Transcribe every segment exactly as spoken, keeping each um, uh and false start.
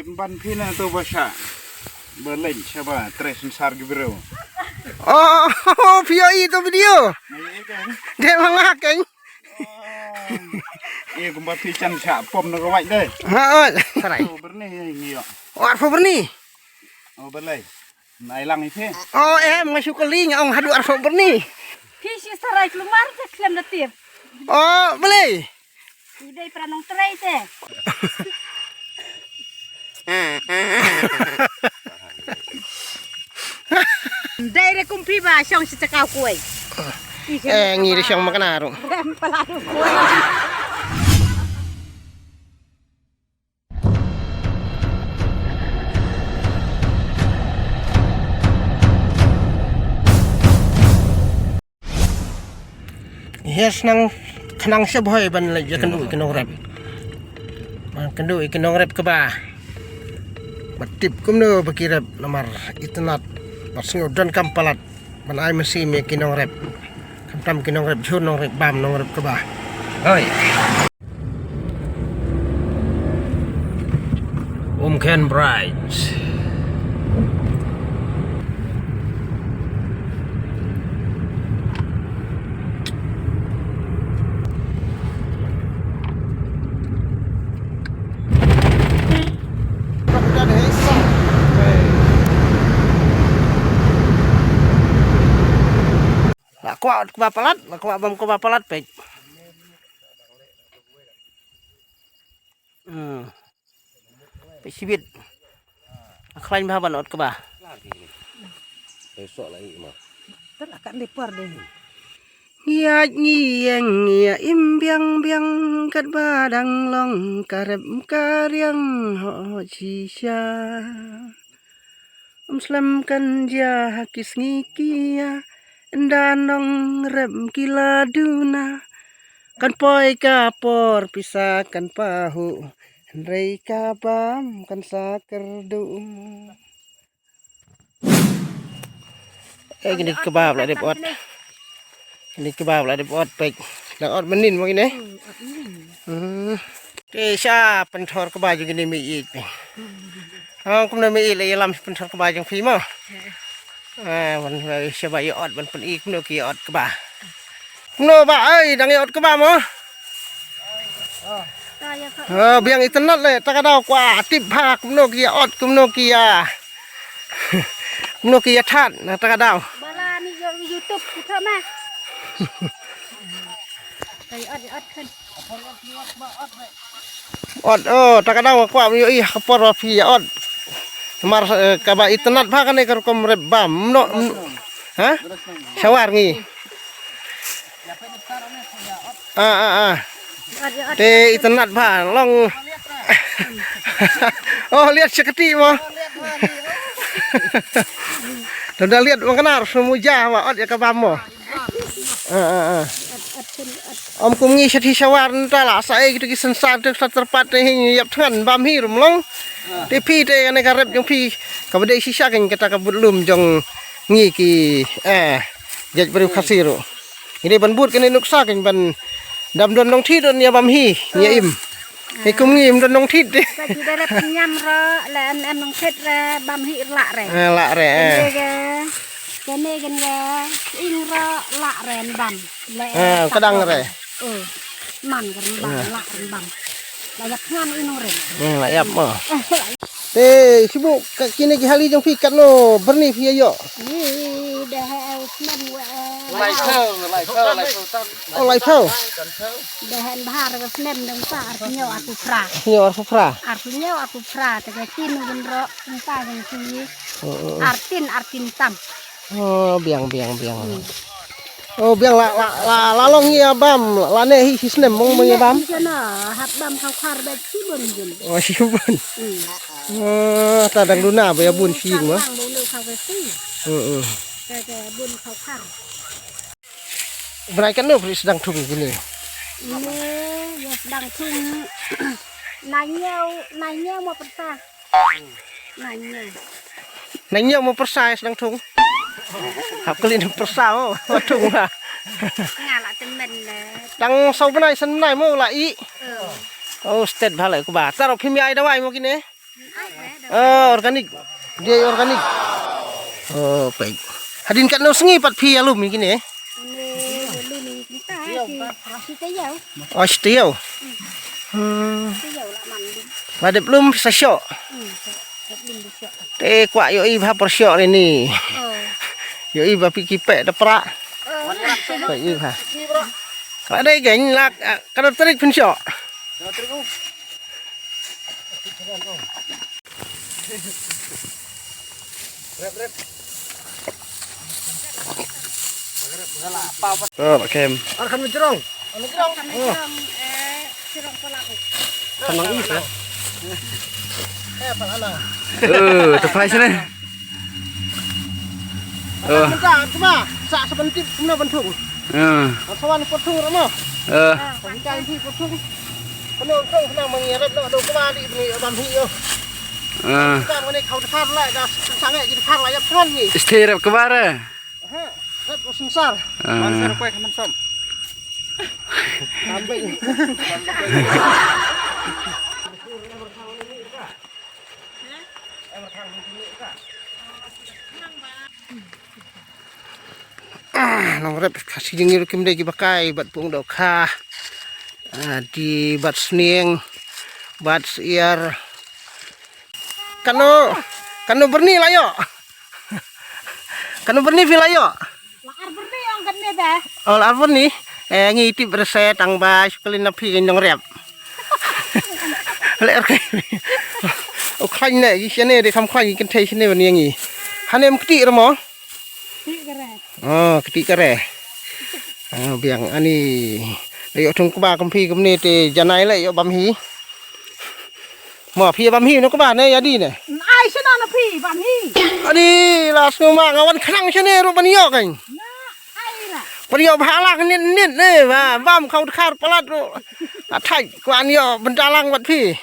Ban phi na to ba sha. Ba leng sha ba trei synsar ki briew. Oh, phi ïohi to video. Dei ma nga keiñ. Ïa kumba phi chan sha pom na ka wait dei. Ha oi. Sarai. To byrni ïa ngi ïoh. Arphew byrni. Oh, balei. Nai lang ïa phi. Oh, em, nga shu kylli nga ong haduh arphew byrni. Phi shi sarai klumar te khlem da tip. Oh, balei. Ngi dei para nongtrei te. Dei re kum phi ba shong shi chakau kuai. Eh, ngi dei shong makna ruh. Rem pala ruh kuai. He snang khnang sha bhoi ban leit ïa kynduh ïa ki nongrep. Ban kynduh ïa ki nongrep kaba. Ba tip kumno ba ki rep namar itynnat. Ba sngew donkam palat. Ban ai mynsiem ïa ki nongrep. Khamtam ki nongrep jhur, nongrep bam, nongrep kba. Hoi. Umkhen Bright. La kwah ot kba palat, la kwah bam kba palat peit. Hmm. Peit shibit. Khlaiñ bha ban ot kba. Te la kat dei por dei. Ngi ïaid ngi ïeng ngi ïa im biang biang katba dang long ka rep ka riang ho shisha. Ym slem kan jia ha ki sngi ki ïa ynda nongrep ki la duna. Kan poi ka por pisa kan pahuh hynrei ka bam kan sa kyrduh. Eh, kine ki kba la dep ot. Kine ki kba la dep ot peit. La ot mynnin mo kine? Hmm, ot mynnin. Hmm. Te sha pynthor kba jong kine me ïeit peit. Hmm. Ah, kumno me ïeit la ïalam pynthor kba jong phi mo? Eh. Ah, ban, eh, sha ba ïa ot ban pyn-i kumno ki ïa ot kba. Kumno ba ai dang ïa ot kba mo? Ah, biang itynnat le, ta ka daw kwah tip bha kumno ki ïa ot, kumno ki ïa, kumno ki ïa that, na ta ka daw. Bala ni yo YouTube ku tho ma. Kai ot, ot kan. Ot, oh, ta ka daw kwah ïohi ha ka por ba phi ïa ot. Mar, eh, kaba itynnat bha kane ka rukom rep bam. Mno, mno, ha? Shawar ngi. Ah, ah, ah. Te itynnat bha long. Oh, liat shakti mo. Te da liat mangnar smuja wa ot ïa ka bam mo. Ah, ah, ah. Om kum ngi shathi shawar nta la sa ei kitu ki synsan tu sa tyrpat te hi ïap thngan bam hi rum long. Te phi te kane ka rep jong phi kaba dei shisha kan kata ka but lum jong ngi ki, eh, jait briew Khasi ruh. Ngi dei ban bud kane nuksa kan ban dam don nongthi don ïa bam hi ïa im. He kum ngi im don nongthi de. Ka ju da rep ñiam ro la em em nongthi re bam hi la re. Eh, la re, eh. Kane ke, kane kan ke ing ro la re bam. Le, eh, ka dang re. Oh, man ka rembang, la rembang. La ïap ngan inu re. Hmm, la ïap mo. Te, sibu, ka, kine ki hali jong phi katno byrni phi ïoh? Ni, da ha, eh, snem wa, eh. Lai phew, lai phew, lai phew tam. Oh, lai phew. Da ha, bahar wa snem dong pa, arphew hynñiew, arphew phra. Hynñiew, arphew phra. Arphew hynñiew, arphew phra, te ka tin wan ro, wan pa jong phi. Oh, oh, oh. Artin, artin tam. Oh, biang, biang, biang. Hmm. Oh, biang la, la, la, la long ïa bam, la ne hi shisnem mong mong ïa bam. Ïa, ïa na, hap bam khawkhar ba shibun jun. Oh, shibun. Hmm. Oh, ta dang duna ba ïa bun shi ma. Dang duna khawkhar shi. Hmm, hmm. Ka, ka bun khawkhar. Bnai katno phi sdang thung kine? Ine, ïa sdang thung. Nai ñiew, nai ñiew mo pyrsa. Nai ñiew. Nai ñiew mo pyrsa ïa sdang thung. Hap kylli na pyrsa mo, thung ha. Nga la tymmen le. Tang saw bnai san bnai mo la i. Oh. Oh, stet bha la ku ba. Taro phim ïa ai dawai mo kine. Oh, organic. Dia organic. Oh, peit. Hadien katno sngi pat phi ïalum ïa kine? Ine ïalum ïa kita ki shi taïew. Oh, shi taïew. Hmm. Shi taïew la man lum. Ba dep lum sa shoh. Hmm. Dep lum da shoh. Te kwah ïohi bha por shoh ri ni. Oh. Ïohi ba phi ki pek da prah. Oh. Kwah ïohi bha. Ka dei kein la, ah, katno tarik phin shoh? Oh, Pak Kem. Ar kan menjerong. Kan menjerong. Oh. Kan mang is, ya. Eh, Pak Ana. Eh, tepai sini. Eh. Mentang, cuma sak sebentit kena bentung. Eh. Sawan potong rama. Eh. Pakai di potong. Kena untung kena mengirat nak dong kembali beli bam hi yo. Eh. Kita mengenai kau dekat lah, dah sangat jadi kar lah ya tuan ni. Istirahat ke bara. Ha, rat ko sensar. Ah. Man sar ko ka man som. Ambil. Ah, nongrep Khasi jingïaroh kim dei kiba kai bad pung dohkha. Ah, die bad sniang bad syiar. Kano, kano byrni la ïoh. Kano byrni phi la ïoh. La ar byrni ong kane da. Oh, la ar byrni. Eh, ngi tip rese tang ba shu kylli na phi ngi nongrep. Le er kai. O khlaiñ ne, yi shane de kham khlaiñ yi kynthei shane ban ïa ngi. Hane em kti ramo. Kti kare. Oh, kti kare. Ah, biang ani. Le ïoh thung kba kum phi kumne te janai le ïoh bam hi. Mo phi bam hi no kba ne ïa die ne. Ai shana na phi bam hi. Ani la sngewma nga wan khnang shane ruh ban ïoh kan. Na ai la. Ban ïoh bha la nit nit ne ba bam khau dkhar palat ruh. Athai kwan ïoh bynta lang wat phi.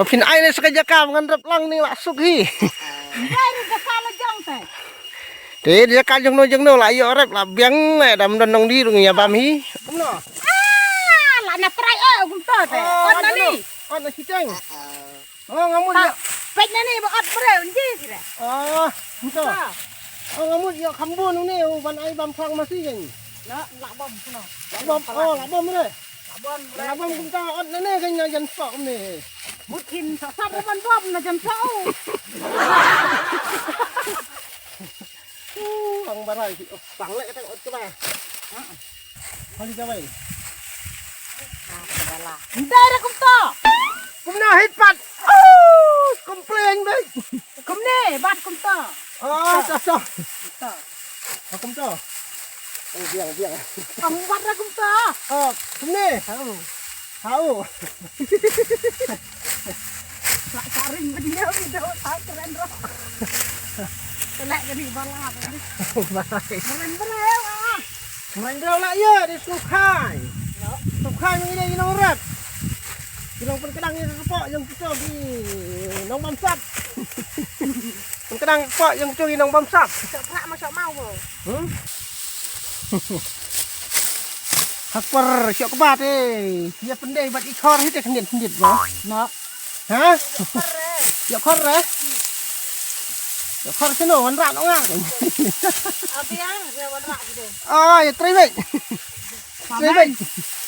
Ba phin ai ne sa ka jaka ba ngan rep lang ni la suk hi. Dai ruh jaka la jong te. Te jaka jong no jong no la ïoh rep la biang ne dam don nong die ruh ngi ïa bam hi. Kumno? Ah, la na trai o kumto te. Oh, on na ni. On na siteng. Oh, nga mut ïa. Peit na ni ba ot breu nji sira. Oh, kumto. Oh, nga mut ïa kham bun u ni u ban ai bam pharmacy kan. Na, la bam kumno. La bam, oh, la bam re. La bam re. La bam kumta ot na ne kan na jan sok ni. Mut hin sa sa ban bam na jan sok. Uh, ang barai, oh, sang leh kata ot kaba. Kali kawai. Ndai ra kumta. Kumno hit pat. Oh, complain bai. Kumne, bat kumta. Oh, ta ta. Ta. Ha kumta. Oh, biang, biang. Ang bat ra kumta. Oh, kumne. Hau. Hau. Lak karing video video tak keren ro. Kelek kini bala tadi. Bala. Keren bro. Keren bro lah ya di Sukhai. Sukhai mengi di Nongrep. Di Long Penkadang ni sepo yang kita di Nong Bamsap. Penkadang sepo yang kita di Nong Bamsap. Sok prak ma sok mau. Hmm? Hak par syok kbat eh. Ïa pyndai bad i khor hi te khyndiat khyndiat mo. No. Ha? Ïa khor eh. Ïa khor sino wan rak no nga. Abiang ïa wan rak gitu. Ah, ïa trei bek. Trei bek.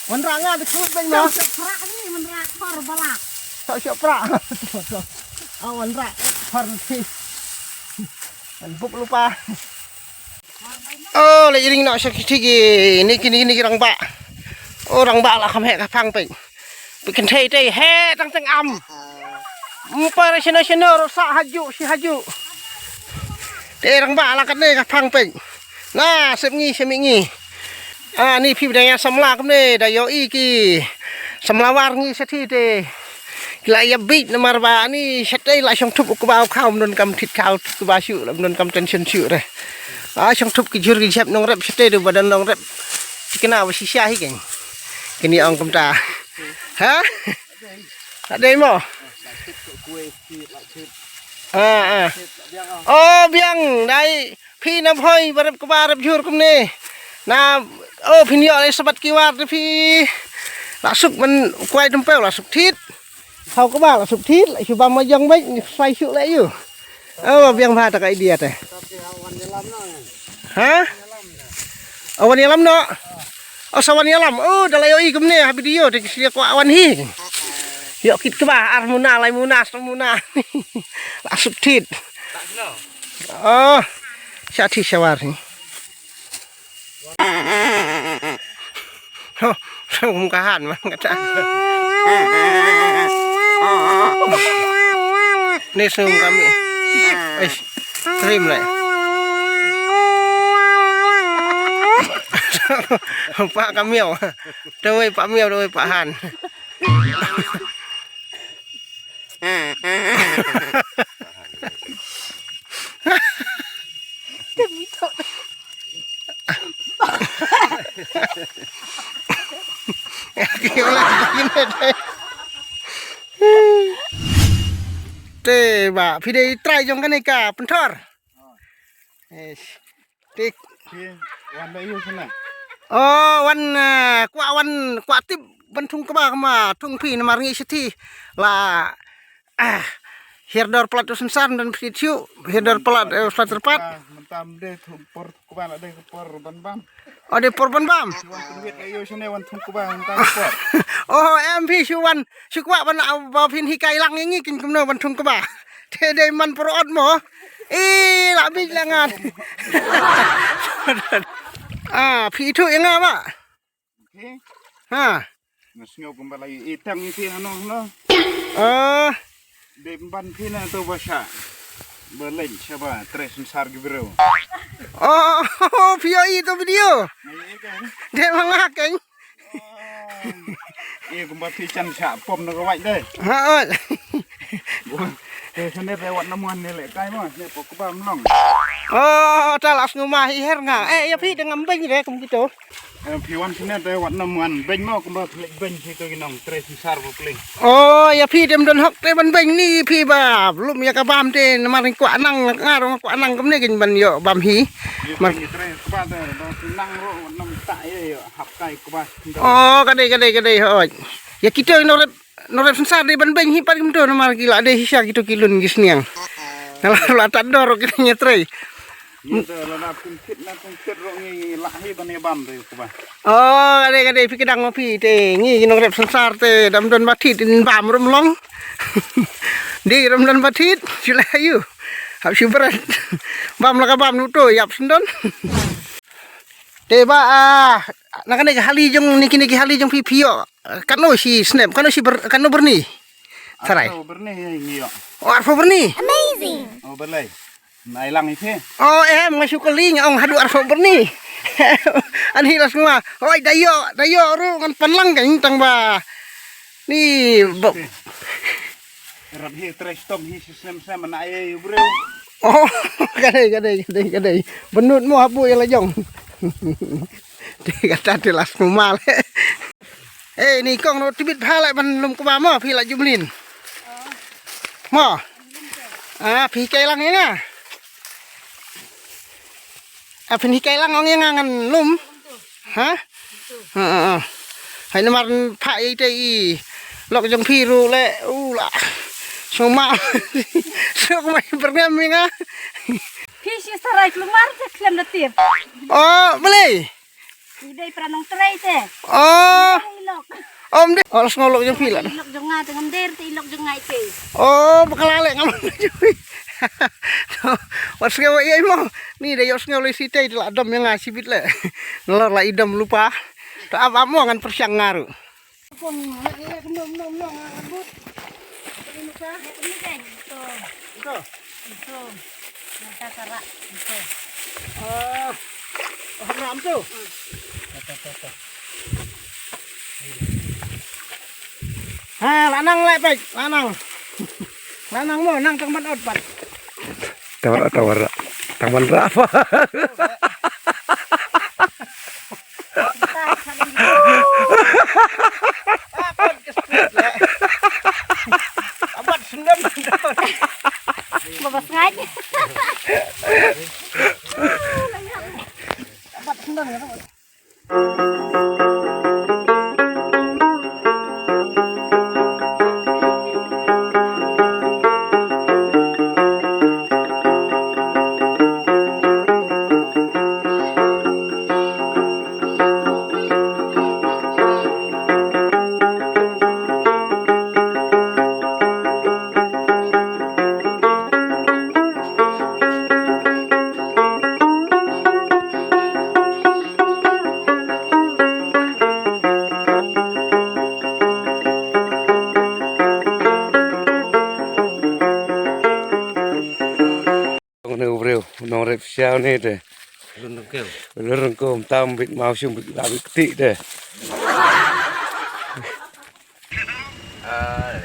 Wan rak nga de khut bek no. Syok prak ni wan rak khor bala. Syok syok prak. Ah, wan rak khor ni. Wan buk lupa. Oh, le iring na sa kiti ki ni kini ni ki rangbah. Oh, rangbah la kham heh ka phang peng. Phi kynthei te heh tang tang am. Mpar sino sino rosak haju si haju. Te rangbah la kat ne ka phang peng. Na sep ngi sep ngi. Ah, ni phi dang ïa samla kumne da ïohi ki samla war ngi sa thi te. Ki la ïa bit namar ba ani shatei la shong thup u kba u khaw mdon kam thit khaw thit kba shu la mdon kam tension shu re. Ah, shong thup ki jhur ki jhep Nongrep shatei de ba don Nongrep. Tikna ba shisha hi keng. Kini ong kumta. Ha? Tak dei mo. Ah, ah. Oh, biang dai. Phi na bhoi ba rep kba rep jhur kumne. Na, oh, phin ïoh le sabat ki war te phi. La suk ban kwai tempeu la suk thit. Hau kaba la suk thit la shu bam ma jong bek ni sai suk la yu. Oh, biang bha ta ka idea te. Ha? Oh, wan ïalam noh. Oh, sa wan ïalam. Oh, da la ïohi kumne ha video te ki shu kwah wan hi. Ïoh kit kaba ar muna lai muna sa muna. La suk thit. Oh, sha thi sha war hi. Ho, kum ka han man kata. Ni sum kami. Eish, trim lai. Pa kamiau. Dawai pa miau, dawai pa han. Te ba phi dei trai jong kane ka pynthor. Eish. Tik. Phi wan da ïu shane? Oh, wan, eh, kwah wan, kwah tip ban thung kaba kama thung phi namar ngi shithi. La, ah, hiar dor palat u synsar dan phi thiu, hiar dor palat, eh, palat terpat. Mynta mynta de thung por kaba la de por ban bam. Oh, de por ban bam. Wan pynwit da ïu shane wan thung kaba mynta por. Oh, em phi shu wan, shu kwah ban, ah, ba phin hikai lang ïa ngi kin kumno ban thung kaba. Te dei man por ot mo. Eh, la bit la ngat. Ah, phi ithuh ïa nga ba. Phi? Ha. Nga sngew kumba la ïa itang ïa phi hano hano. Ah. Dei ban phi na to ba sha. Ba leng sha ba tre synsar ki briew. Oh, phi ïohi to video. Nga ïohi kan. Dei ma nga kan. Ïa kumba phi chan sha pom na ka wait dei. Ha oi. Te sene te wat na muan ne le kai ma ne pok ba mlong. Oh, ta la sngew ma hi her nga. Eh, ïa phi dang am beng re kum kito. Eh, phi wan sene te wat na muan beng ma kumba phi beng phi to ki nong tre synsar ba pling. Oh, ïa phi dem don hok te ban beng ni phi ba lum ïa ka bam te namar kwah nang nga rong kwah nang kumne kin ban ïoh bam hi. Ïa mar phi tre kba te ba phi nang ro wat na ta ïa ïa hap kai kba. Oh, ka dei, ka dei, ka dei, hoi. Ïa kito nong rep, nong rep synsar dei ban beng hi pat kumto namar ki la dei shisha kito ki lun ki sniang. Nga la, la tad dor kita ngi trei. Ngi te la na pun kit na pun kit ro ngi la hi ban ïa bam dei kba. Oh, ka dei, ka dei, phi kdang ma phi te ngi nong rep synsar te dam don ba thit in bam rum long. Dei rum don ba thit, shu la yu. Hap shu bret. Bam la ka bam nu to ïap sendon. Te ba, ah, na kane ka hali jong ni kine ki hali jong phi phi ïoh. Katno shi snep, katno shi ber, katno berni. Sarai. Arphew berni ïa ngi ïoh. Oh, arphew berni. Amazing. Oh, balei. Nai lang ïa phi. Oh, em, nga shu kylli nga ong haduh arphew berni. Ani la sngewma. Oi, da ïoh, da ïoh ruh ngan pan lang kan tang ba. Ni ba. Rap hi tre stom hi snem snem na ai breu. Oh, ka dei, ka dei, ka dei, ka dei. Benut mo habu ïa la jong. Te kata te la sngewma le. Eh, ni kong no tibit pha la ban lum kba mo phi la jumlin. Mo. Ah, phi kai lang ïa nga. Ah, phin hikai lang ong ïa nga ngan lum. Ha? Ha, ha, ha. Hai namar pha ïa ite i lok jong phi ruh le u la. Sngewma. Sngewma i byrngem ïa nga. Phi shi sarai klumar te khlem da tip. Oh, balei? I dei para nongtrei te. Oh. Ilok. Om de. Oh, la sngew lok jong phi la. Ilok jong nga te ngam der te ilok jong nga ite. Oh, bakla le ngam. Wat sngew ïa mo. Ni da ïoh sngew le site la dom ïa nga shibit le. Nalor la i dom lupa. Ta ap amo ngan pyrshang nga ruh. Pom le le kemno kemno kemno nga but. Ito. Ito. Nasa sarak. Ito. Ah. Oh, ngam tu. Ha, lanang lai pai, lanang. Lanang mo, nang tang ban ot pat. Tawar, tawar. Tang ban rap. Abat sendam. Babas ngaj. Abat sendam. Une u briew, nongret pisa une te. Lun rengkew. Lun rengkew, tam bit mau shum bit la bit kti te. Ah,